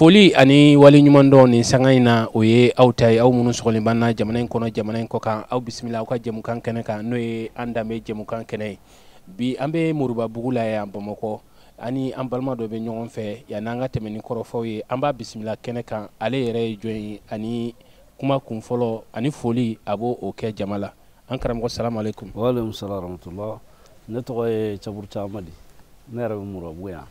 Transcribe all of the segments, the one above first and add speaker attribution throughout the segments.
Speaker 1: Foli ani wale ɲuman dɔn nin sanga in na, o ye aw ta ye, aw minnu sɔgɔlen b'an na jamana in kɔnɔ, jamana in kɔ kan. Aw bisimila aw ka jɛmukan kɛnɛ kan, n'o ye an danbe jɛmukan kɛnɛ ye. Bi an bɛ Moribabugu la yan Bamakɔ, ani an balima dɔ bɛ ɲɔgɔn fɛ. Yanni an ka tɛmɛ ni kɔrɔfɔw ye, an b'a bisimila kɛnɛ kan. Ale yɛrɛ ye jɔn ye ani kuma kun fɔlɔ ani foli, a b'o o kɛ jama la. An karamɔgɔ, salamu aleykum.
Speaker 2: Waaleykum salaam rahmatullah. Ne tɔgɔ ye Caburuca Amadi, ne yɛrɛ bɛ Moribabugu yan.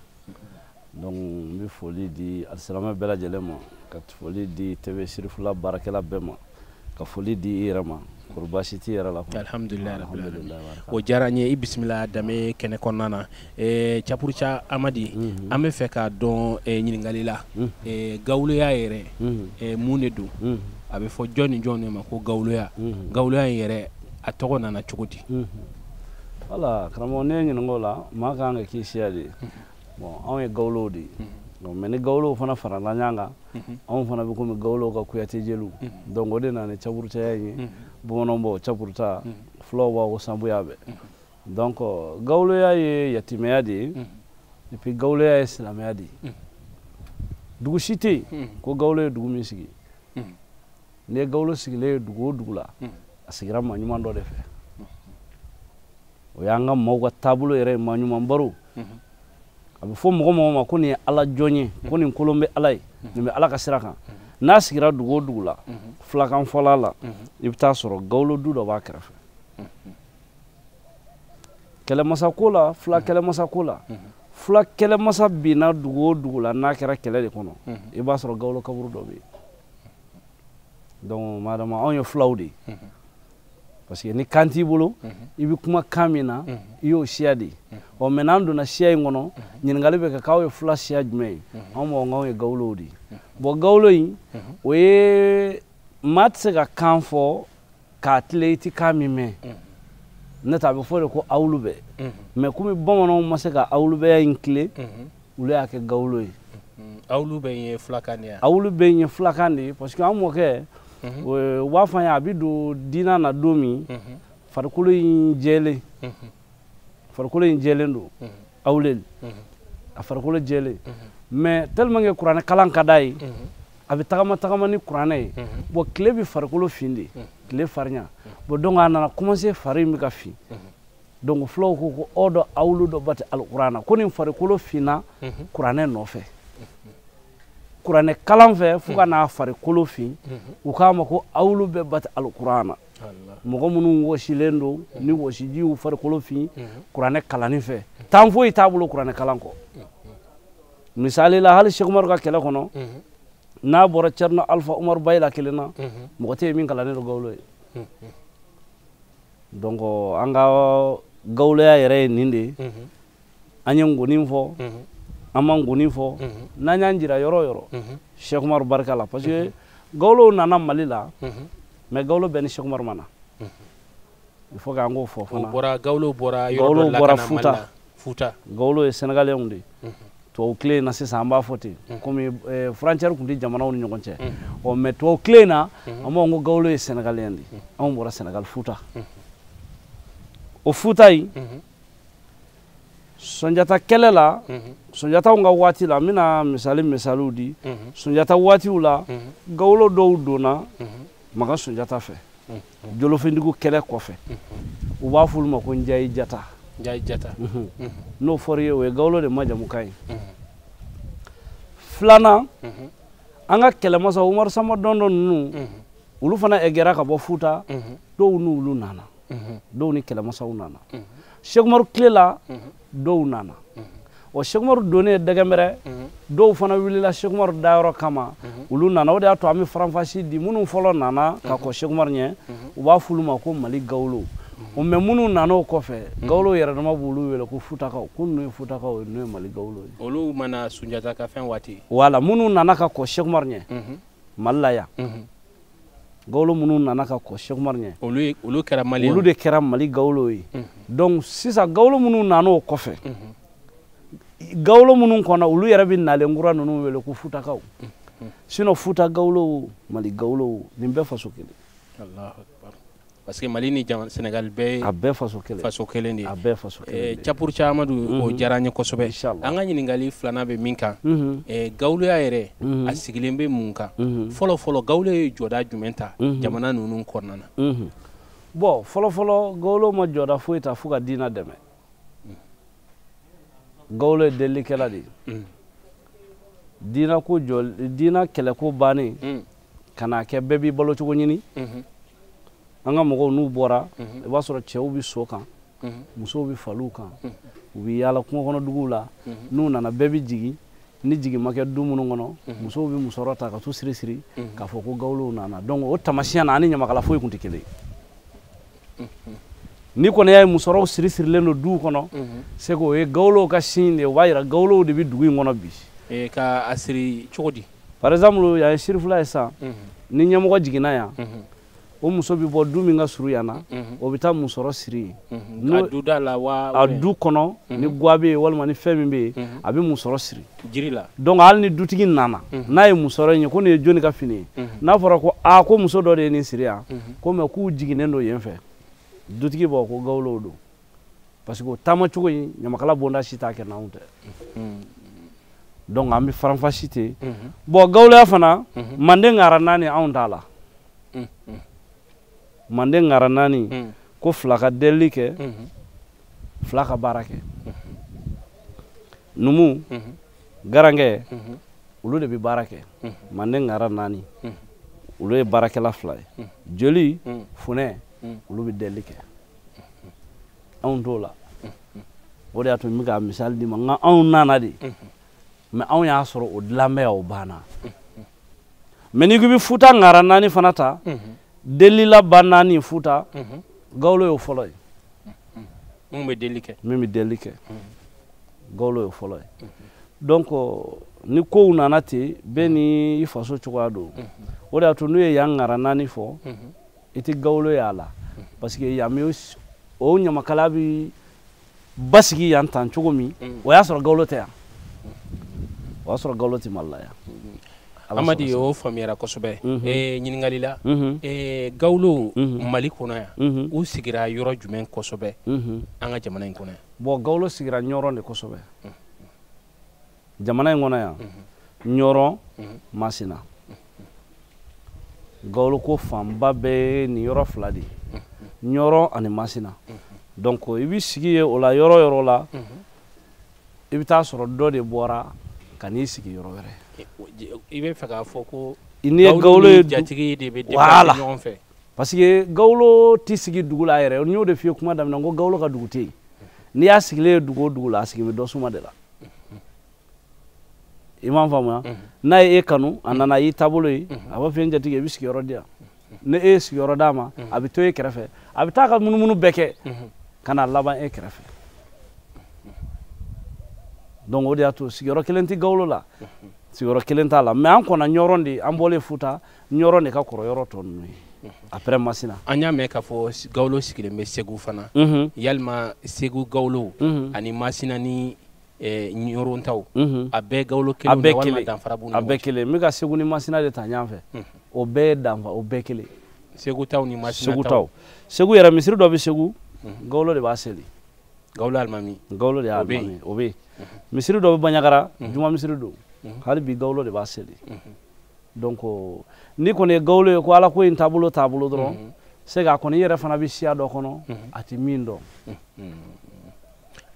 Speaker 2: Donc n bɛ foli di alisilamɛ bɛɛ lajɛlen ma, ka foli di TV Sirifula baarakɛla bɛɛ ma, ka foli di i yɛrɛ ma. Kɔri baasi t'i yɛrɛ la?
Speaker 1: Alhamdulilayi rabbil alamin. O diyara n ye. I bisimila danbe kɛnɛ kɔnɔna na. Capuruca Amadi, an bɛ fɛ k'a dɔn ɲininkali la, gawuloya yɛrɛ, mun de don? A bɛ fɔ jɔn ni jɔn de ma ko gawuloya? Gawuloya in yɛrɛ, a tɔgɔ nana cogo di?
Speaker 2: Wala karamɔgɔ, ne ye ɲininka o la, maa kan ka k'i siya de ye. Bon, anw ye gawulow de ye, mais ni gawulow fana farala ɲɔgɔn kan, anw fana bɛ komi gawulow ka Kuyate jeliw. Donc o de nana ni caburucaya in ye. Bamananw b'o caburuta, fulaw b'a ko sanbuya bɛɛ. Donc gawuloya ye yatimɛya de ye, et puis gawuloya ye silamɛya de ye. Dugu si tɛ yen ko gawulo ye dugu min sigi. N'i ye gawulo sigilen ye dugu o dugu la, a sigira maa ɲuman dɔ de fɛ. O y'an ka maaw ka taabolo yɛrɛ ye. Maa ɲuman baro, a bɛ fɔ mɔgɔ mɔgɔ ma ko nin ye ala jɔn ye, ko nin kolon bɛ ala ye, nin bɛ ala ka sira kan. N'a sigira dugu o dugu la, filakan fɔla la, i bɛ taa sɔrɔ gawulo du dɔ b'a kɛrɛfɛ. Kɛlɛmasa ko la, fila kɛlɛmasa ko la, fila kɛlɛmasa binna dugu o dugu la, n'a kɛra kɛlɛ de kɔnɔ, i b'a sɔrɔ gawulo kaburu dɔ bɛ yen. Donc madama anw ye filaw de ye, parce que ni kan t'i bolo, i bɛ kuma kan min na, i y'o siya de ye. Ɔ mɛ n'an donna siya in kɔnɔ, ɲininkali bɛ kɛ k'aw ye fila siya jumɛn ye? Anw b'a fɔ k'anw ye gawulow de ye. Bon, gawulo in, o ye maa tɛ se ka kan fɔ k'a tilen i tɛ kan min mɛn. Ne tɛ, a bɛ fɔ de ko awulu bɛ, mɛ komi bamananw ma se ka awulubɛya in tilen, olu y'a kɛ gawulo ye.
Speaker 1: Awulu bɛ ye filakan de ye?
Speaker 2: Awulu bɛ ye filakan de ye, parce que an mɔkɛ, u b'a fɔ an ye, a bɛ don diinɛ na don min, farikolo in jɛlen, farikolo in jɛlen don, awuleli a farikolo jɛlen, mais tellement que kuranɛ kalan ka d'a ye, a bɛ tagama tagama ni kuranɛ ye. Bon, tile bɛ farikolo fin de, tile farinya. Bon, donc a nana commencer, fari in bɛ ka fin. Donc fulaw ko ko ɔ dɔ awulu dɔ ba tɛ alikuranna, ko nin farikolo finna kuranɛ nɔfɛ, kuranɛ kalan fɛ, fo ka n'a farikolo fin. U k'a ma ko awulu bɛɛ ba tɛ alikuranna, mɔgɔ minnu wɔsilen don ni wɔsiji y'u farikolo fin kuranɛ kalanni fɛ, tan foyi t'a bolo kuranɛ kalan kɔ. Misali la, hali Sɛkumaru ka kɛlɛ kɔnɔ, n'a bɔra Cɛrino Alifa Umaru Bayila kelen na, mɔgɔ tɛ yen min kalannen don gawulo ye. Donc an ka gawuloya yɛrɛ ye nin de ye. An ye ngoni fɔ, an ma ngoni fɔ, n'an y'an jira yɔrɔ o yɔrɔ Sɛkumaru barika la, parce que gawulow nana Mali la, mais gawulo bɛɛ ni Sɛkumaru ma na. Il faut que an k'o fɔ fana.
Speaker 1: Bɔra, gawulo bɔra yɔrɔ
Speaker 2: Gawulow
Speaker 1: dɔ la
Speaker 2: bɔra
Speaker 1: ka na Mali
Speaker 2: Futa.
Speaker 1: la. Futa.
Speaker 2: Gawulo ye sénégalais de ye. Tubabu tile in na sisan, an b'a fɔ ten, komi frontière tun tɛ jamanaw ni ɲɔgɔn cɛ. Ɔ mais tubabu tile in na, an b'a fɔ ko gawulo ye sénégalais de ye. Anw bɔra Sénégal, Futa. O Futa in, Sunjata kɛlɛ la, Sunjataw ka waati la, n bɛna misali misaliw di. Sunjata waatiw la, gawulo dɔw donna Makan Sunjata fɛ Jolofindugu kɛlɛ kɔfɛ. U b'a fɔ olu ma ko Njayi Jata.
Speaker 1: Njayi Jata.
Speaker 2: N'o fɔra i ye, o ye gawulo de majamukan ye. Filanan, an ka kɛlɛmasa Umaru Samba Dɔndɔ ninnu, olu fana ɛgɛra ka bɔ Futa. Dɔw n'olu nana, dɔw ni kɛlɛmasaw nana. Sɛkumaru tile la, dɔw nana. Ɔ Sɛkumaru donnen Dɛgɛmɛrɛ, dɔw fana wulila Sɛkumaru dayɔrɔ kama, olu nana. O de y'a to an bɛ faranfasi di. Minnu fɔlɔ nana ka kɔn Sɛkumaru ɲɛ, u b'a f'olu ma ko Mali gawulo. O mɛ minnu nana o kɔfɛ, gawulo yɛrɛ dama b'olu wele ko Futakaw, ko ninnu ye Futakaw ye, ninnu ye Mali gawulo ye.
Speaker 1: Olu mana Sunjata ka fɛn waati.
Speaker 2: Wala minnu nana ka kɔn Sɛkumaru ɲɛ Mali la yan, gawulo minnu nana ka kɔn Sɛkumaru ɲɛ,
Speaker 1: olu kɛra Mali
Speaker 2: olu de kɛra Mali gawulo ye. Donc sisan, gawulo minnu nana o kɔfɛ, gawulo minnu kɔnɔ, olu yɛrɛ bɛ nalen kura ninnu wele ko Futakaw. Sinon Futa gawulo, Mali gawulo, nin bɛɛ faso kelen.
Speaker 1: Allahu akbar. Parce que Mali ni Sénégal bɛɛ
Speaker 2: a bɛɛ faso kelen,
Speaker 1: faso kelen de ye,
Speaker 2: a bɛɛ faso kelen de.
Speaker 1: Capuruca Amadu, o diyara an ye kosɛbɛ. An ka ɲininkali filanan bɛ min kan, gawuloya yɛrɛ a sigilen bɛ mun kan? Fɔlɔ fɔlɔ gawulo ye jɔda jumɛn ta jamana ninnu kɔnɔna na?
Speaker 2: Bon, fɔlɔ fɔlɔ gawulo ma jɔda foyi ta fo ka diinɛ dɛmɛ. Gawulo ye delilikɛla de ye. Diinɛ ko jɔ, diinɛ kɛlɛko bannen ka n'a kɛ bɛɛ b'i balocogo ɲini. An ka mɔgɔw n'u bɔra, i b'a sɔrɔ cɛw bɛ so kan, musow bɛ faliw kan, u bɛ yaala kungo kɔnɔ duguw la. N'u nana bɛɛ bɛ jigin, ni jigin ma kɛ du minnu kɔnɔ, musow bɛ musɔrɔ ta ka t'u siri siri k'a fɔ ko gawulow nana. Donc o taamasiyɛn na, ani ɲamakala foyi tun tɛ kelen ye. N'i kɔni y'a ye musɔrɔw siri sirilen don duw kɔnɔ, c'est que o ye gawulow ka signe de ye, o b'a yira gawulow de bɛ dugu in kɔnɔ bi.
Speaker 1: Ka a siri cogo di?
Speaker 2: Par exemple, yan ye sirifila ye sisan, ni ɲɛmɔgɔ jiginna yan, o muso bɛ bɔ du min ka surun yan na, o bɛ taa musɔrɔ siri
Speaker 1: yen. A du da la wa?
Speaker 2: A du kɔnɔ, ni guwa bɛ yen walima ni fɛn min bɛ yen, a bɛ musɔrɔ siri
Speaker 1: jiri la.
Speaker 2: Donc hali ni dutigi nana, n'a ye musɔrɔ in ye ko nin ye jɔnni ka fini ye, n'a fɔra ko aa ko muso dɔ de ye nin siri yan, ko mɛ k'u jiginnen don yen fɛ, dutigi b'a fɔ ko gawulow don. Parce que o taamacogo in, ɲamakala bonda si t'a kɛ n'anw tɛ. Donc an bɛ faranfasi ten. Bon, gawuloya fana, manden ŋara naani anw t'a la. Manden ŋara naani, ko fila ka delili kɛ, fila ka baara kɛ. Numu, garankɛ, olu de bɛ baara kɛ. Manden ŋara naani, olu ye baarakɛla fila ye. Joli, funɛ, olu bɛ delili kɛ. Anw t'o la. O de y'a to n bɛ ka misali d'i ma, n ka anw nana de, mɛ anw y'a sɔrɔ o dilan bɛ yan, o banna. Mɛ n'i ko i bɛ Futa ŋara naani fana ta, delila ba naani Futa, gawulo y'o fɔlɔ ye.
Speaker 1: Mun bɛ deli kɛ?
Speaker 2: Min bɛ deli kɛ, gawulo y'o fɔlɔ ye. Donc ni kow nana ten, bɛɛ ni i faso cogoya don. O de y'a to n'u ye yan ŋara naani fɔ, i tɛ gawulo y'a la, parce que yan bɛ o ɲamakala bɛ basigi yan tan cogo min, o y'a sɔrɔ gawulo tɛ yan, o y'a sɔrɔ gawulo tɛ Mali la yan.
Speaker 1: Amadi, o faamuyara kosɛbɛ. Ɲininkali la, gawulo Mali kɔnɔ yan, u sigira yɔrɔ jumɛn kosɛbɛ an ka jamana in kɔnɔ yan?
Speaker 2: Bon, gawulo sigira Ɲɔrɔn de kosɛbɛ jamana in kɔnɔ yan. Ɲɔrɔn, Masina. Gawulo ko fanba bɛɛ ye nin yɔrɔ fila de ye, Ɲɔrɔn ani Masina. Donc i bɛ sigi yen o la, yɔrɔ yɔrɔ la, i bɛ taa sɔrɔ dɔ de bɔra ka n'i sigi yɔrɔ wɛrɛ.
Speaker 1: I bɛ fɛ k'a fɔ ko
Speaker 2: n'i ye gawulo ye,
Speaker 1: jatigi de bɛ déplacer ɲɔgɔn fɛ.
Speaker 2: Parce que gawulo tɛ sigi dugu la yɛrɛ. N y'o de f'i ye kuma daminɛ, n ko gawulo ka dugu tɛ yen. N'i y'a sigilen ye dugu o dugu la, a sigi bɛ dɔ suma de la. I m'a faamuya? N'a ye e kanu, a nana y'i taabolo ye, a b'a fɔ n jatigi, i bɛ sigiyɔrɔ di yan. Ni e ye sigiyɔrɔ d'a ma, a bɛ to e kɛrɛfɛ, a bɛ taa ka munumunu bɛɛ kɛ ka na laban e kɛrɛfɛ. Donc o de y'a to sigiyɔrɔ kelen tɛ gawulo la, sigiyɔrɔ kelen t'a la. Mɛ an kɔnna Ɲɔrɔn de, an bɔlen Futa, Ɲɔrɔn de ka kɔrɔ yɔrɔ tɔ ninnu ye après Masina.
Speaker 1: An y'a mɛn k'a fɔ gawulo sigilen bɛ Segu fana. Yalima Segu gawulo ani Masina ni Ɲɔrɔn taw, a bɛɛ gawulo kelen de walima danfara b'u ni ɲɔgɔn cɛ?
Speaker 2: A bɛɛ kelen. N bɛ ka Segu ni Masina de ta ɲɔgɔn fɛ, o bɛɛ ye danfa, o bɛɛ kelen.
Speaker 1: Segu taw ni Masina
Speaker 2: taw. Segu taw. Segu yɛrɛ misiri dɔ bɛ Segu, gawulo de b'a seli.
Speaker 1: Gawulo alimami.
Speaker 2: Gawulo de y'a alimami, o bɛ yen. Misiri dɔ bɛ Banjagara, juma misiri don, hali bi gawulo de b'a seli. Donc n'i kɔni ye gawulo ye ko ala ko in taabolo taabolo dɔrɔn, c'est que a kɔni i yɛrɛ fana bɛ siya dɔ kɔnɔ, a tɛ min dɔn.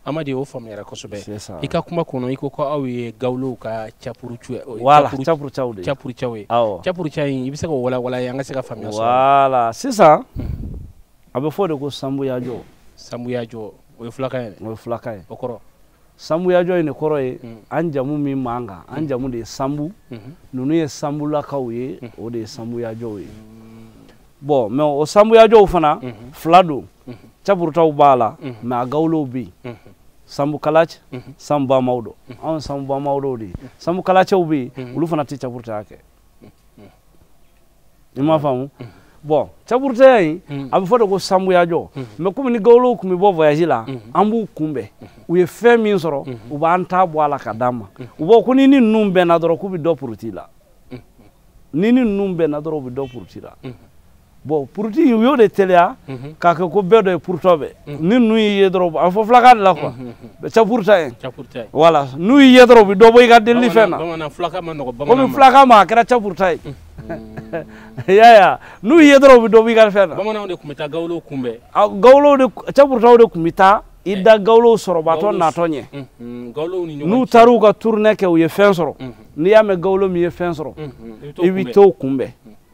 Speaker 1: Amadi, o faamuyara kosɛbɛ. I ka kuma kɔnɔ, i ko ko aw ye gawulow ka capurucu ye.
Speaker 2: Voilà, capurucaw de ye.
Speaker 1: Capurucaw ye.
Speaker 2: Awɔ.
Speaker 1: Capuruca in, i bɛ se k'o walawala an ka se ka faamuya sɔrɔ.
Speaker 2: Voilà, sisan a bɛ fɔ de ko sanbuyajɔ.
Speaker 1: Sanbuyajɔ, o ye fulakan ye.
Speaker 2: O ye fulakan ye.
Speaker 1: O kɔrɔ?
Speaker 2: Sanbuyajɔ in de kɔrɔ ye an jamu min b'an kan, an jamu de ye sanbu. Ninnu ye sanbulakaw ye, o de ye sanbuyajɔw ye. Bon, mais o sanbuyajɔw fana fila don. Capurutaw b'a la, mais a gawulow bɛ yen. Sanbu kalac, sanbu bamawdo. Anw sanbu bamawdo de ye. Sanbu kalacɛw bɛ yen, olu fana tɛ capurutaya kɛ. I m'a faamu? Bon, capurutaya in, a bɛ fɔ de ko sanbuyajɔ. Mais komi ni gawulow tun bɛ bɔ voyage la, an b'u kunbɛn. U ye fɛn min sɔrɔ, u b'an ta bɔ a la ka d'an ma. U b'a fɔ ko ni ninnu bɛnna dɔrɔn, k'u bɛ dɔ puruti la. Ni ninnu bɛnna dɔrɔn, u bɛ dɔ puruti la. Bon puruti u y'o de teliya k'a kɛ ko bɛɛ dɔ ye purutɔ bɛ ni ninnu y'i ye dɔrɔn a fɔ filakan de la quoi capurta ye voilà n'u y'i ye dɔrɔn u bɛ dɔ bɔ i ka delili fɛn na komi filakan ma a kɛra capurta ye i y'a ye wa n'u y'i ye dɔrɔn u bɛ dɔ bɔ i ka fɛn na.
Speaker 1: Bamananw de tun bɛ taa gawulow kunbɛn.
Speaker 2: Gawulow de capurtaw de tun bɛ taa i da gawulow sɔrɔbaatɔ natɔ ɲɛ. N'u taar'u ka tournée kɛ u ye fɛn sɔrɔ n'i y'a mɛn gawulo min ye fɛn sɔrɔ i bɛ t'o kunbɛn.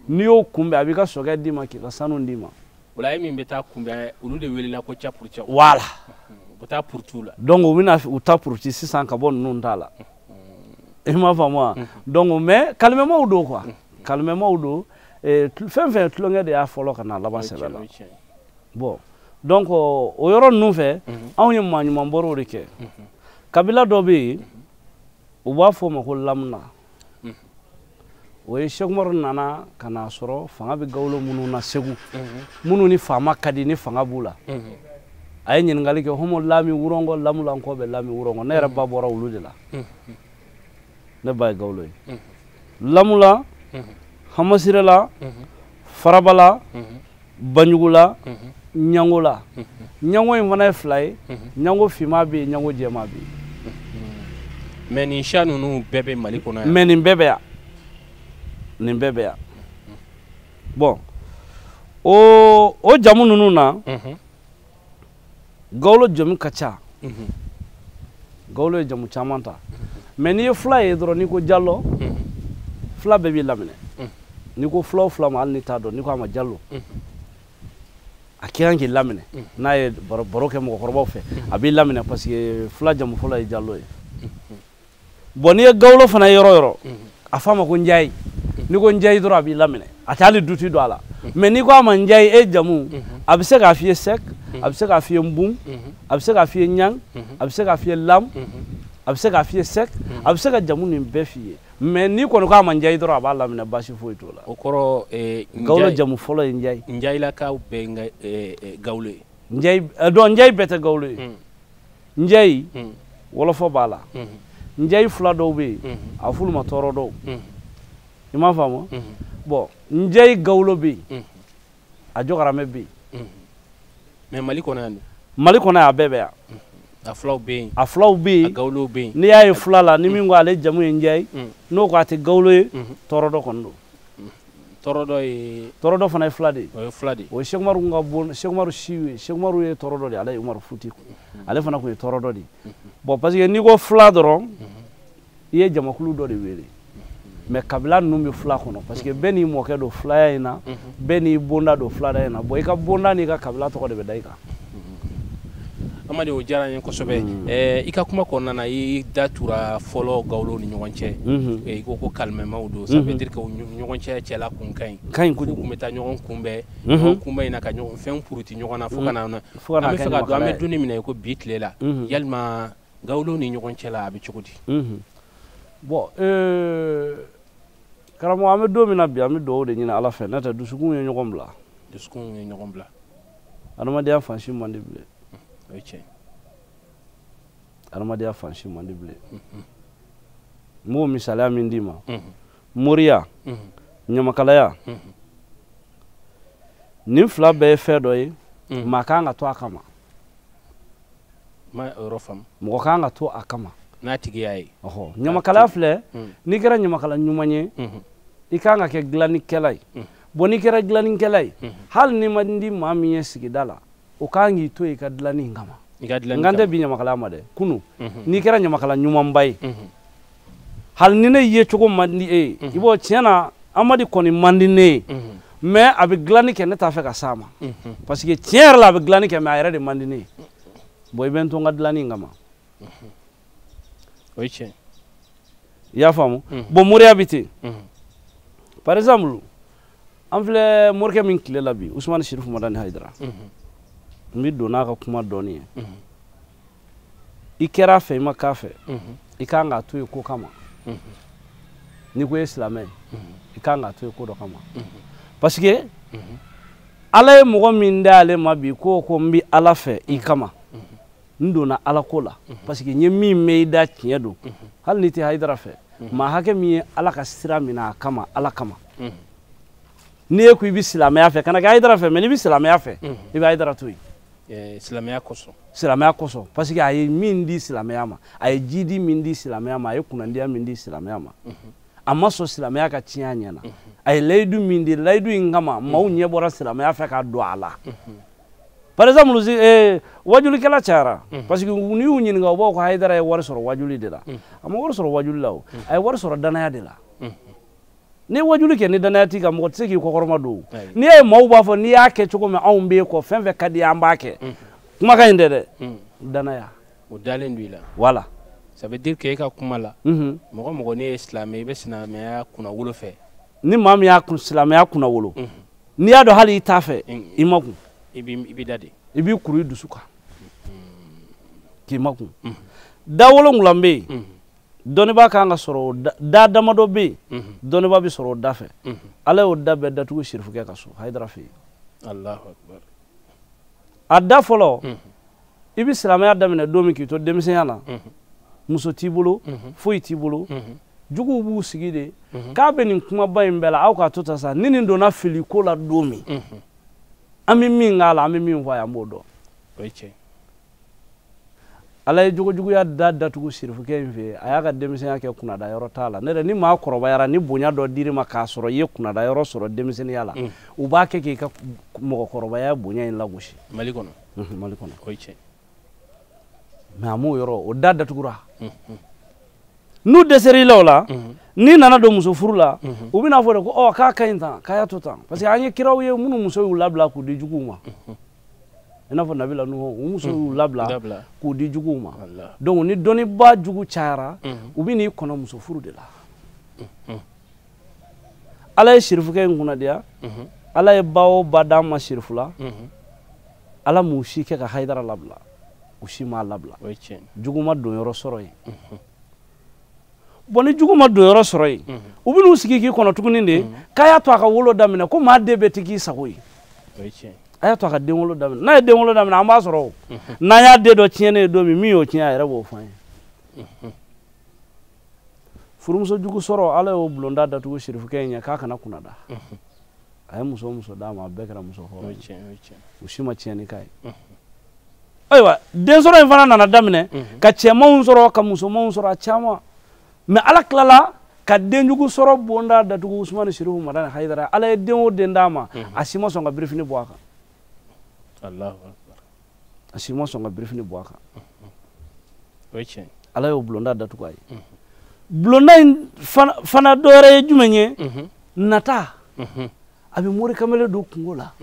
Speaker 2: N'i y'o kunbɛn a b'i ka sokɛ d'i ma k'i ka sanu d'i ma.
Speaker 1: O la e min bɛ taa kunbɛn olu de welela ko capurcɛw.
Speaker 2: Voilà.
Speaker 1: U bɛ taa puruti la.
Speaker 2: Donc u bɛna u ta puruti sisan ka bɔ ninnu ta la. I m'a faamu wa. Donc mais kalimɛmaw don quoi. Kalimɛmaw don fɛn fɛn tulonkɛ de y'a fɔlɔ ka na laban sɛbɛ la. Bon donc o yɔrɔ ninnu fɛ anw ye maa ɲuman bɔr'o de kɛ. Kabila dɔ bɛ yen u b'a fɔ o ma ko lamuna. O ye Sɛki Umaru nana ka n'a sɔrɔ fanga bɛ gawulo minnu na Segu minnu ni faama ka di ni fanga b'u la a ye ɲininkali kɛ homo lami wurɔngɔ lamulankɔ bɛ lami wurɔngɔ ne yɛrɛ ba bɔra olu de la ne ba ye gawulo ye lamula hamasirela farabala banjugula ɲangola ɲango in fana ye fila ye ɲango finman bɛ yen ɲango jɛman bɛ yen.
Speaker 1: Mais nin siya ninnu bɛɛ bɛ Mali kɔnɔ yan.
Speaker 2: Mais nin bɛɛ bɛ yan. Nin bɛɛ bɛ yan bon o jamu ninnu na gawulo jamu ka ca gawulo ye jamu caman ta mais n'i ye fila ye dɔrɔn n'i ko jalo fila bɛɛ b'i laminɛ n'i ko fila o fila ma hali n'i t'a dɔn n'i ko a ma jalo a ka kan k'i laminɛ n'a ye baro kɛ mɔgɔkɔrɔbaw fɛ a b'i laminɛ parce que fila jamu fɔlɔ ye jalo ye bon n'i ye gawulo fana ye yɔrɔ o yɔrɔ a fɔ a ma ko njayi n'i ko njayi dɔrɔn a b'i laminɛ a tɛ hali duti don a la mais n'i ko a ma njayi e jamu a bɛ se k'a f'i ye sɛk a bɛ se k'a f'i ye nbun a bɛ se k'a f'i ye ɲang a bɛ se k'a f'i ye lam a bɛ se k'a f'i ye sɛk a bɛ se ka jamu nin bɛɛ f'i ye mais n'i kɔni ko a ma njayi dɔrɔn a b'a laminɛ baasi foyi t'o la.
Speaker 1: O kɔrɔ
Speaker 2: gawulo jamu fɔlɔ ye njayi.
Speaker 1: Njayilakaw bɛɛ ye gawulo ye.
Speaker 2: Njayi donc njayi bɛɛ tɛ gawulo ye. Njayi wɔlɔfɔ b'a la. Njayi fila dɔw bɛ yen a f'olu ma tɔɔrɔ dɔw i m'a faamu bon njayi gawulo bɛ yen a jɔkaramɛ bɛ yen.
Speaker 1: Mais Mali kɔnɔ yan dun.
Speaker 2: Mali kɔnɔ yan a bɛɛ bɛ yan.
Speaker 1: A filaw bɛ yen.
Speaker 2: A filaw bɛ yen.
Speaker 1: A gawulow bɛ yen.
Speaker 2: N'i y'a ye fila la ni min ko ale jamu ye njayi n'o ko a tɛ gawulo ye tɔɔrɔ dɔ kɔni don.
Speaker 1: Tɔɔrɔ dɔ ye.
Speaker 2: Tɔɔrɔ dɔ fana ye fila de ye.
Speaker 1: O ye fila de ye.
Speaker 2: O ye Sɛki Umaru ka bon Sɛki Umaru si ye Sɛki Umaru ye tɔɔrɔ dɔ de ye ale ye Umaru Futi ale fana tun ye tɔɔrɔ dɔ de ye bon parce que n'i ko fila dɔrɔn i ye jamakulu dɔ de wele mais kabila ninnu bɛ fila kɔnɔ parce que bɛɛ n'i mɔkɛ don filaya in na bɛɛ n'i bonda don filaya in na bon i ka bonda n'i ka kabila tɔgɔ de bɛ da i kan.
Speaker 1: Amadi o diyara n ye kosɛbɛ i ka kuma kɔnɔna na i da tura fɔlɔ gawulow ni ɲɔgɔn cɛ i ko ko kalimɛmaw don ça veut dire que u ɲɔgɔn cɛ cɛla kun ka ɲi
Speaker 2: ka ɲi
Speaker 1: kojugu u tun bɛ taa ɲɔgɔn kunbɛn ɲɔgɔn kunbɛn in na ka ɲɔgɔn fɛn puruti ɲɔgɔn na fo ka na an bɛ fɛ ka don an bɛ don min na i ko bi tile la yalima gawulow ni ɲɔgɔn cɛ la a bɛ cogo di.
Speaker 2: Bon karamɔgɔ an bɛ don min na bi an bɛ dugawu de ɲini Ala fɛ n'o tɛ dusukun ye ɲɔgɔn bila.
Speaker 1: Dusukun ye ɲɔgɔn bila.
Speaker 2: Adamadenya fan si man di bilen.
Speaker 1: O ye tiɲɛ.
Speaker 2: Adamadenya fan si man di bilen. N b'o misaliya min d'i ma. Moriya. Ɲamakalaya. Nin fila bɛɛ ye fɛn dɔ ye. Maa kan ka to a kama.
Speaker 1: Ma o yɔrɔ faamu.
Speaker 2: Mɔgɔ kan ka to a kama.
Speaker 1: N'a tigi y'a ye.
Speaker 2: Ɔhɔ ɲamakalaya filɛ n'i kɛra ɲamakala ɲuman ye i kan ka kɛ dilannikɛla ye bon n'i kɛra dilannikɛla ye hali n'i ma di maa min ye sigida la o kan k'i to yen i ka dilanni in kama. N kan tɛ bi ɲamakalaya ma dɛ kunun n'i kɛra ɲamakala ɲumanba ye hali ni ne ye cogo man di e ye i b'o tiɲɛ na Amadi kɔni man di ne ye mais a bɛ dilanni kɛ ne t'a fɛ ka s'a ma parce que tiɲɛ yɛrɛ la a bɛ dilanni kɛ mais a yɛrɛ de man di ne ye bon i bɛ n to n ka dilanni in kama.
Speaker 1: O ye tiɲɛ.
Speaker 2: I y'a faamu bon moriya bɛ ten par exemple an filɛ morikɛ min tile la bi Usumani Sirifu Madani Hayidara n bɛ don n'a ka kuma dɔɔni ye i kɛra a fɛ i ma k'a fɛ i kan k'a to yen ko kama n'i ko e ye silamɛ ye i kan k'a to yen ko dɔ kama parce que Ala ye mɔgɔ min d'ale ma bi ko n bɛ Ala fɛ i kama n donna Ala ko la parce que n ye min mɛn i da tiɲɛ don hali n'i tɛ Hayidara fɛ maa hakɛ min ye Ala ka sira minɛ a kama Ala kama N'i e ko i bɛ silamɛya fɛ, kana kɛ Hayidara fɛ, mais n'i bɛ silamɛya fɛ, i bɛ Hayidara to yen.
Speaker 1: Silamɛya kosɔn.
Speaker 2: Silamɛya kosɔn, parce que a ye min di silamɛya ma, a ye jidi min di silamɛya ma, a ye kunnandiya min di silamɛya ma, a ma sɔn silamɛya ka tiɲɛ a ɲɛ na. A ye layidu min di, layidu in kama maaw ɲɛ bɔra silamɛya fɛ ka don a la. Par exemple, wajulikɛla cayara, parce que n'i y'u ɲininka, u b'a fɔ ko Hayidara ye wari sɔrɔ wajuli de la. A ma wari sɔrɔ wajuli la o, a ye wari sɔrɔ danaya de la. N'i ye wajuli kɛ ni danaya t'i kan, mɔgɔ tɛ se k'i kɔkɔrɔma don. N'i y'a ye maaw b'a fɔ n'i y'a kɛ cogo min anw b'e kɔ, fɛn fɛn ka di an b'a kɛ. Kumakan in tɛ dɛ, danaya.
Speaker 1: O dalen don i la.
Speaker 2: Voilà.
Speaker 1: Ça veut dire que e ka kuma la, mɔgɔ mɔgɔ ne ye silamɛ, i bɛ silamɛya kunnawolo fɛ.
Speaker 2: Ni maa min y'a silamɛya kunnawolo, n'i y'a dɔn hali i t'a fɛ, i ma kun.
Speaker 1: I b'i da de.
Speaker 2: I b'i kuru i dusu kan. K'i ma kun. Da 7 bɛ yen. Dɔnnibaa kan ka sɔrɔ da damadɔ bɛ yen, dɔnnibaa bɛ sɔrɔ o da fɛ. Ala y'o da bɛɛ datugu Sirifukɛ ka so, Hayidara fɛ yen.
Speaker 1: Allahu akbar.
Speaker 2: A da fɔlɔ, i bɛ silamɛya daminɛ don min k'i to denmisɛnya la, muso t'i bolo, foyi t'i bolo, juguw b'u sigi de k'a bɛ nin kumaba in bɛɛ la, aw k'a to ta sa, ni nin donna fili ko la don min, an bɛ min k'a la, an bɛ min fɔ a ye, an b'o dɔn.
Speaker 1: O ye tiɲɛ.
Speaker 2: Ala ye jogojuguya da datugu Sirifukɛ in fɛ, a y'a ka denmisɛnya kɛ kunnada yɔrɔ t'a la. Ne yɛrɛ, ni maa kɔrɔbayara, ni bonya dɔ dir'i ma k'a sɔrɔ i ye kunnada yɔrɔ sɔrɔ denmisɛnninya la, u b'a kɛ k'i ka mɔgɔkɔrɔbaya bonya in lagosi.
Speaker 1: Mali kɔnɔ.
Speaker 2: Mali kɔnɔ.
Speaker 1: O ye tiɲɛ.
Speaker 2: Mais a m'o yɔrɔ, o da datugura. N'u dɛsɛr'i la o la, n'i nana don muso furu la, u bɛna fɔ de ko ɔ k'a ka ɲi tan, k'a y'a to tan. Parce que an ye kiraw ye minnu muso y'u labila k'u di juguw ma. I n'a fɔ Nabila Nuhu, u muso y'u labila k'u di juguw ma. Donc ni dɔnnibaa jugu cayara, u bɛ n'i kɔnɔ muso furu de la. Ala ye Sirifukɛ in kunnadiya, Ala ye ba o ba d'an ma Sirifu la, Ala m'u si kɛ ka Hayidara labila, u si m'a labila. Jugu ma don yɔrɔ sɔrɔ yen. Bon, ni jugu ma don yɔrɔ sɔrɔ yen, u bɛ n'u sigi k'i kɔnɔ tuguni de, k'a y'a to a ka wolo daminɛ, ko maa den bɛɛ tɛ k'i sago ye. A y'a to a ka den wolo daminɛ. N'a ye den wolo daminɛ, an b'a sɔrɔ o. N'an y'a den dɔ tiɲɛnen ye don min, min y'o tiɲɛ, a yɛrɛ b'o fɔ an ye. Furumuso jugu sɔrɔ, Ala y'o bulonda datugu Sirifukɛ in ɲɛ k'a kana kunnada. A ye muso o muso d'a ma, a bɛɛ kɛra muso hɔrɔn ye. U si ma tiɲɛni k'a ye. Ayiwa, den sɔrɔ in fana nana daminɛ ka cɛmanw sɔrɔ, ka musomanw sɔrɔ, a caman. Mais Ala tilala ka denjugu sɔrɔ bonda datugu Usumani Sirifu Madani Hayidara. Ala ye den o den d'a ma, a si ma sɔn ka birifini bɔ a kan.
Speaker 1: Allahu akbar.
Speaker 2: A si ma sɔn ka birifini bɔ a kan.
Speaker 1: O ye tiɲɛ.
Speaker 2: Ala y'o bulonda datugu a ye. Bulonda in fana dɔ wɛrɛ ye jumɛn ye? Nata. A bɛ mori kamalen don kungo la.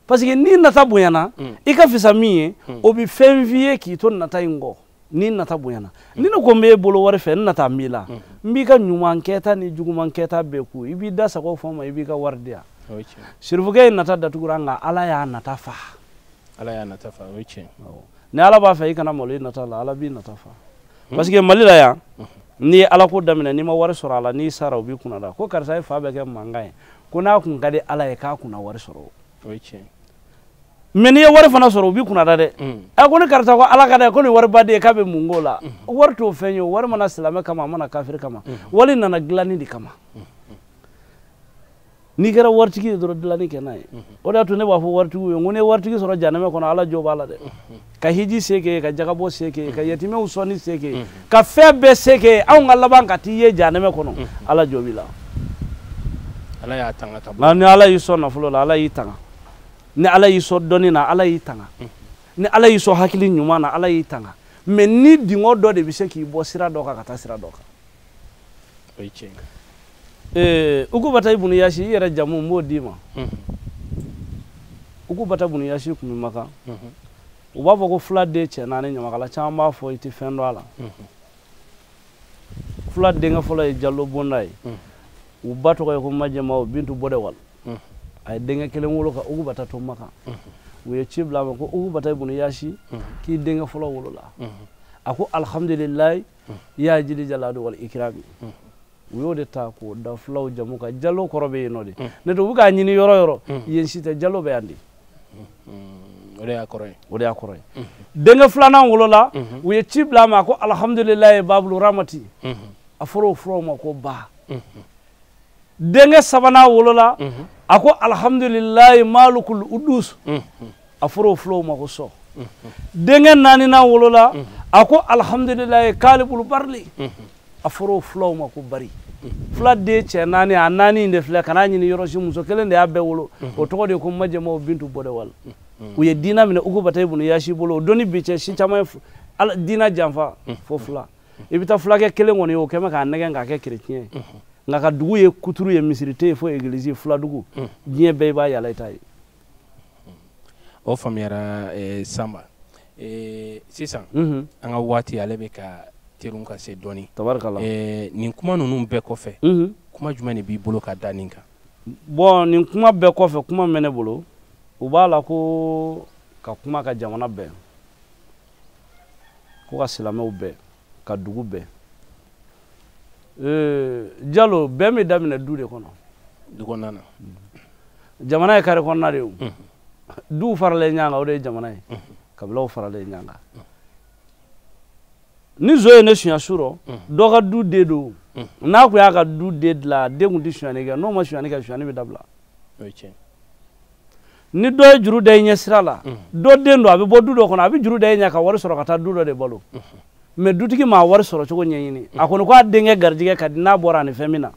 Speaker 2: Parce que n'i nata bonyana, i ka fisa min ye, o bɛ fɛn f'i ye k'i to nata in kɔ. Ni nata bonyana, ni ne ko n b'e bolo wari fɛ, n nata n b'i la, n b'i ka ɲuman kɛta ni juguman kɛta bɛɛ ku, i b'i da sago fɔ n ma, i b'i ka wari di yan. Sirifukɛ ye nata datugura, nka Ala y'a nata fa.
Speaker 1: Ala y'a nata fa, o ye tiɲɛ.
Speaker 2: Ni Ala b'a fɛ i kana malo i nata la, Ala b'i nata fa. Parce que Mali la yan, n'i ye Ala ko daminɛ, n'i ma wari sɔrɔ a la, n'i sara, u b'i kunna da ko karisa ye fa bɛɛ kɛ mankan ye, ko n'a kun ka di Ala ye k'a kunna wari sɔrɔ.
Speaker 1: O ye tiɲɛ.
Speaker 2: Mais n'i ye wari fana sɔrɔ, u b'i kunna da dɛ. Ɛ ko ni karisa ko Ala ka dɛ, ko nin wariba de ye, k'a bɛ mun k'o la? Wari t'o fɛn ye o. Wari mana silamɛ kama, a mana kafiri kama, wali nana dilanni de kama. N'i kɛra waritigi ye dɔrɔn, dilanni kɛ n'a ye. O de y'a to ne b'a fɔ waritigiw ye, n ko n'i ye waritigi sɔrɔ janɛmɛ kɔnɔ, Ala jo b'a la dɛ. Ka hiji se kɛ, ka jagabɔ se kɛ, ka yatimɛw sɔnni se kɛ, ka fɛn bɛɛ se kɛ, anw ka laban ka t'i ye janɛmɛ kɔnɔ, Ala jo b'i la.
Speaker 1: Ala y'a tanga ka bɔ.
Speaker 2: Ni Ala y'i sɔn nafolo la, Ala y'i tanga. Ni Ala y'i sɔn dɔnni na, Ala y'i tanga. Ni Ala y'i sɔn hakili ɲuman na, Ala y'i tanga. Mais ni dingɔ dɔ de bɛ se k'i bɔ sira dɔ kan ka taa sira dɔ kan.
Speaker 1: O ye tiɲɛ.
Speaker 2: Ukubata ibunu Yasi, i yɛrɛ jamu n b'o d'i ma. Ukubata ibunu Yasi tun bɛ Makan. U b'a fɔ ko fula den cɛ naani, ɲamakala caman b'a fɔ i tɛ fɛn dɔn a la. Fula denkɛ fɔlɔ ye Jalo Bonda ye. U ba tɔgɔ ye ko Majɛma Bintu Bɔdɛwal. A ye denkɛ kelen wolo ka Ukubata to Makan. U ye ci bila a ma ko Ukubata ibunu Yasi k'i denkɛ fɔlɔ wolola. A ko alhamdulilayi ya jili jaladu wal ikrami. U y'o de ta k'o da fulaw jamu kan. Jalo kɔrɔ bɛ yen nɔ de. Ne to u bɛ k'a ɲini yɔrɔ yɔrɔ, yen si tɛ, Jalo bɛ yan de.
Speaker 1: O de y'a kɔrɔ ye.
Speaker 2: O de y'a kɔrɔ ye. Denkɛ filanan wolola, u ye ci bila a ma ko alhamdulilayi babulu ramati. A fɔra o furaw ma ko ba. Denkɛ sabanan wolola, a ko alhamdulilayi malukul udus, a fɔra o fulaw ma ko sɔ. Denkɛ naaninan wolola, a ko alhamdulilayi kalibul barli, a fɔra o fulaw ma ko bari. Fula den cɛ naani, a naani in de filɛ, kan'a ɲini yɔrɔ si, muso kelen de y'a bɛɛ wolo, o tɔgɔ de ye ko Majamaw Bintu Bɔdɛwal. U ye diina minɛ Ukubata ibunu Yasi bolo, o don ni bi cɛ si caman ye diina janfa fo fula. I bɛ taa fulakɛ kelen kɔni ye, o kɛmɛ k'a nɛgɛn k'a kɛ kerecɛn ye, nka ka dugu ye kuturu ye, misiri tɛ yen fo egilizi, fuladugu, diɲɛ bɛɛ i b'a yala i t'a ye.
Speaker 1: O faamuyara Sanba. Sisan an ka waati ale bɛ ka terun ka se dɔɔni.
Speaker 2: Tabarikala.
Speaker 1: Nin kuma ninnu bɛɛ kɔfɛ, kuma jumɛn de b'i bolo ka da nin kan?
Speaker 2: Bon, nin kuma bɛɛ kɔfɛ, kuma min bɛ ne bolo, u b'a la ko ka kuma ka jamana bɛn, ko ka silamɛw bɛn, ka dugu bɛn. Jalo, bɛn bɛ daminɛ du de kɔnɔ.
Speaker 1: Du kɔnɔna na.
Speaker 2: Jamana ye kare kɔnɔna de ye o. Duw faralen ɲɔgɔn kan, o de ye jamana ye. Kabilaw faralen ɲɔgɔn kan. Ni zo ye ne suɲɛ su rɔ, dɔ ka du den don. N'a kun y'a ka du den dilan, a den kun tɛ suɲɛni kɛ. N'o ma suɲɛni kɛ, suɲɛni bɛ dabila. Ni dɔ ye juru da i ɲɛ sira la, dɔ den don, a bɛ bɔ du dɔ kɔnɔ, a bɛ juru da i ɲɛ ka wari sɔrɔ ka taa du dɔ de balo. Mais dutigi m'a wari sɔrɔ cogo ɲɛɲini. A kɔni ko a denkɛ garijɛgɛ ka di, n'a bɔra a ni fɛn min na,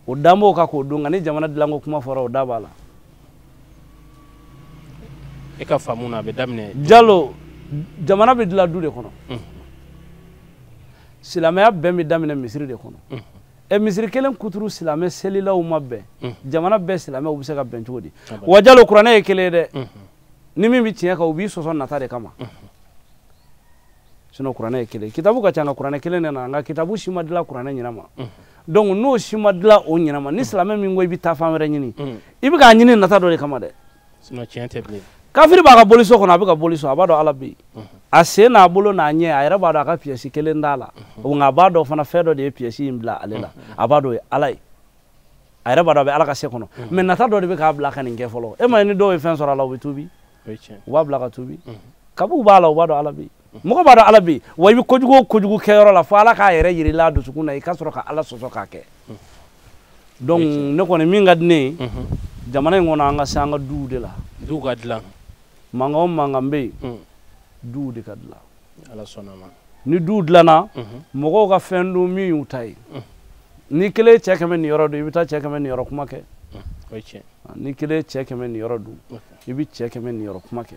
Speaker 2: o dan b'o kan k'o dun. Nka ni jamana dilanko kuma fɔra, o da b'a la.
Speaker 1: E ka faamu na, a bɛ daminɛ.
Speaker 2: Jalo, jamana bɛ dilan du de kɔnɔ. Silamɛya bɛn bɛ daminɛ misiri de kɔnɔ. Misiri kelen kuturu silamɛ selilaw ma bɛn, jamana bɛɛ silamɛw bɛ se ka bɛn cogo di? Wa Jalo, kuranɛ ye kelen ye dɛ. Ni min bɛ tiɲɛ kan, u b'i sɔsɔ nata de kama. Sinon kuranɛ ye kelen ye. Kitabu ka ca, nka kuranɛ kelen de nana, nka kitabu si ma dilan kuranɛ ɲɛnama. Donc n'o si ma dilan o ɲɛnama, ni silamɛ min ko i bɛ taa fan wɛrɛ ɲini, i bɛ k'a ɲini nata dɔ de kama dɛ.
Speaker 1: Sinon tiɲɛ tɛ bilen.
Speaker 2: Kafiri b'a ka boliso kɔnɔ, a bɛ ka boliso, a b'a dɔn Ala bɛ yen. A sen n'a bolo n'a ɲɛ, a yɛrɛ b'a dɔn a ka pièce kelen t'a la. Nka a b'a dɔn fana fɛn dɔ de ye pièce in bila ale la. A b'a dɔn o ye Ala ye. A yɛrɛ b'a dɔn a bɛ Ala ka se kɔnɔ. Mais nata dɔ de bɛ k'a bila ka nin kɛ fɔlɔ. E ma ye ni dɔw ye fɛn sɔrɔ a la, u bɛ tuubi. U b'a bila ka tuubi. Kabuw b'a la, u b'a dɔn Ala bɛ yen. Mɔgɔ b'a dɔn Ala bɛ yen. Wa i bɛ kojugu o kojugu kɛ yɔrɔ la, fo Ala k'a yɛrɛ yir'i la dusukun na, i ka sɔrɔ ka Ala sɔsɔ k'a kɛ. Donc ne kɔni min ka di ne ye, jamana in kɔnɔ, an ka se an ka duw de la.
Speaker 1: Duw ka dilan.
Speaker 2: Mankan o mankan bɛ yen, duw de ka dilan.
Speaker 1: Ala sɔnna ma.
Speaker 2: Ni duw dilanna, mɔgɔw ka fɛn dun min y'u ta ye. Ni kelen ye cɛ 100 niyɔrɔ dun, i bɛ taa cɛ 100 niyɔrɔ kuma kɛ. Ni kelen ye cɛ 100 niyɔrɔ dun, i bɛ cɛ 100 niyɔrɔ kuma kɛ.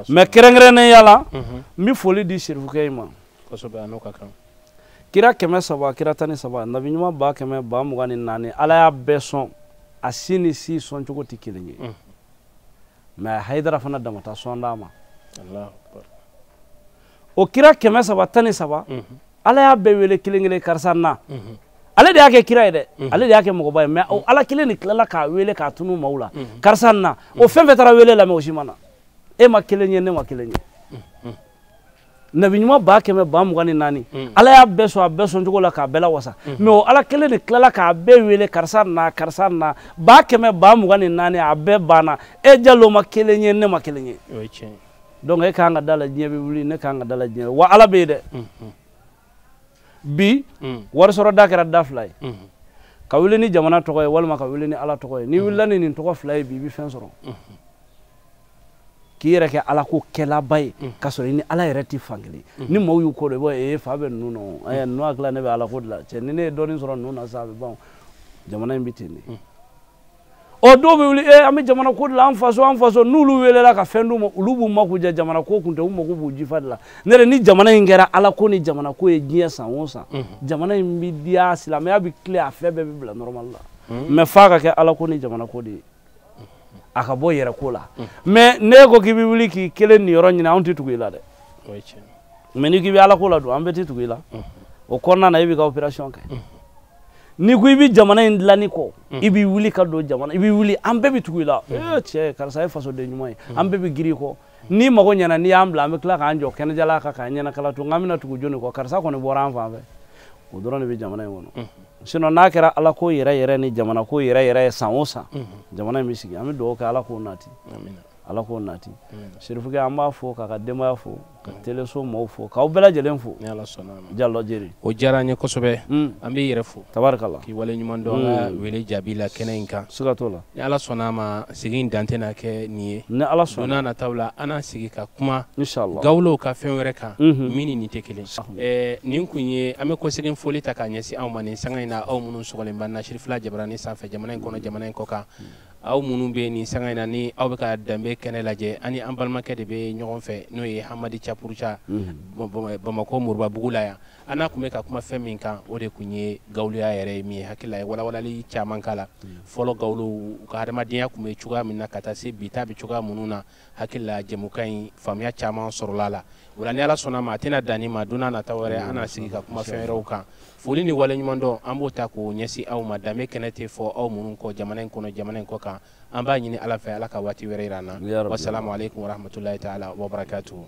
Speaker 2: Mais kɛrɛnkɛrɛnnenya la, n bɛ foli di Serifukɛ in ma.
Speaker 1: Kosɛbɛ, a n'o ka kan.
Speaker 2: Kira 300, kira 13, nabi ɲuman 124,000, Ala y'a bɛɛ sɔn. A si ni si sɔn cogo tɛ kelen ye. Mais Hayidara fana damata sɔn d'a ma. O kira 313, Ala y'a bɛɛ wele kelen kelen, karisa na. Ale de y'a kɛ kira ye dɛ, ale de y'a kɛ mɔgɔba ye. Mais o Ala kelen de tilala k'a wele k'a tunu maaw la. Karisa na. O fɛn fɛn taara wele lamɛn, o si ma na. E ma kelen ye, ne ma kelen ye. Nabi ɲuman 124,000, Ala y'a bɛɛ sɔn a bɛɛ sɔn cogo la k'a bɛɛ lawasa. Mais o Ala kelen de tilala k'a bɛɛ wele, karisa na, karisa na, 124,000, a bɛɛ banna. E Jalo ma kelen ye, ne ma kelen ye. Donc e kan ka da la diɲɛ bɛ wuli, ne kan ka da la diɲɛ. Wa Ala bɛ yen dɛ. Bi wari sɔrɔ da kɛra da fila ye. Ka wuli ni jamana tɔgɔ ye walima ka wuli ni Ala tɔgɔ ye. N'i wulila ni nin tɔgɔ fila ye bi, i bɛ fɛn sɔrɔ. K'i yɛrɛ kɛ Ala ko kɛlaba ye, k'a sɔrɔ i ni Ala yɛrɛ tɛ fan kelen. Ni maaw y'u kɔ don, i b'a ye fa bɛ ninnu nɔ, ninnu hakili ne bɛ Ala ko de la. Cɛ, ni ne ye dɔɔnin sɔrɔ ninnu na sisan, a bɛ ban. Jamana in bɛ ten de. Ɔ dɔw bɛ wuli, an bɛ jamana ko de la, an faso, an faso. N'olu welela ka fɛn d'u ma, olu b'u mako jɛ jamana ko kun tɛ, u mako b'u jifa de la. Ne yɛrɛ, ni jamana in kɛra Ala ko ni jamana ko ye diɲɛ san o san, jamana in bɛ diya, silamɛya bɛ tilen, a fɛn bɛɛ bɛ bila normal la. Mais f'a ka kɛ Ala ko ni jamana ko de ye. A ka bɔ yɛrɛ ko la. Mais n'e ko k'i bɛ wuli k'i kelen niyɔrɔ ɲini, anw tɛ tugu i la dɛ. Mais n'i k'i bɛ Ala ko la dun, an bɛɛ tɛ tugu i la. O kɔnɔna na, e b'i ka opération kɛ. N'i ko i bɛ jamana in dilanni kɔ, i bɛ wuli ka don jamana, i bɛ wuli, an bɛɛ bɛ tugu i la. Cɛ, karisa ye fasoden ɲuman ye, an bɛɛ bɛ girin i kɔ. N'i mago ɲɛna, n'i y'an bila, an bɛ tila k'an jɔ kɛnɛjala kan k'an ɲɛnakala to, k'an bɛna tugu jɔnni kɔ, karisa kɔni bɔra an fan fɛ. O dɔrɔn de bɛ jamana in kɔnɔ. Sinon n'a kɛra Ala ko yɛrɛ yɛrɛ ni jamana ko yɛrɛ yɛrɛ ye san o san, jamana in bɛ sigi. An bɛ dugawu kɛ Ala k'o nati. Ala k'o nati. Serifukɛ an b'a fo k'a ka denbaya fo, ka teleso maaw fo, k'aw bɛɛ lajɛlen fo.
Speaker 1: Ni Ala sɔnna a ma.
Speaker 2: Jalo Jeri.
Speaker 1: O diyara an ye kosɛbɛ. An b'i yɛrɛ fo.
Speaker 2: Tabarikala.
Speaker 1: K'i waleɲuman dɔn an ka wele jaabi la kɛnɛ in kan.
Speaker 2: Siga t'o la.
Speaker 1: Ni Ala sɔnna a ma, sigi in dan tɛna kɛ nin ye.
Speaker 2: Ni Ala sɔnna.
Speaker 1: Don n'a nataw la, an n'an sigi ka kuma.
Speaker 2: Inshallah.
Speaker 1: Gawulow ka fɛn wɛrɛ kan. Min ni nin tɛ kelen. Nin kun ye an bɛ kɔsegin foli ta k'a ɲɛsin aw ma nin sanga in na, aw minnu sɔgɔlen b'an na Sirifila Jabarani sanfɛ, jamana in kɔnɔ, jamana in kɔ kan. Aw minnu bɛ nin sanga in na ni aw bɛ ka danbe kɛnɛ lajɛ, ani an balimakɛ de bɛ ɲɔgɔn fɛ, n'o ye Hamadi Capuruca, Bamakɔ Moribabugu la yan. An n'a tun bɛ ka kuma fɛn min kan, o de tun ye gawuloya yɛrɛ ye min ye. Hakili la ye walawalali caman k'a la. Fɔlɔ gawulow u ka hadamadenya tun bɛ cogoya min na ka taa se bi ta bɛ cogoya minnu na, hakili la jɛmukan in faamuya caman sɔrɔla la. O la ni Ala sɔnna ma, a tɛna dan nin ma, don n'a nataw wɛrɛ an na sigi ka kuma fɛn wɛrɛw kan. Foli ni waleɲuman dɔn an b'o ta k'o ɲɛsin aw ma. Danbe kɛnɛ tɛ fɔ aw minnu kɔ jamana in kɔnɔ, jamana in kɔ kan. An b'a ɲini Ala fɛ, Ala ka waati wɛrɛ yira an na. Wasalamu aleykum warahmatulahi taala wabarakatuhu.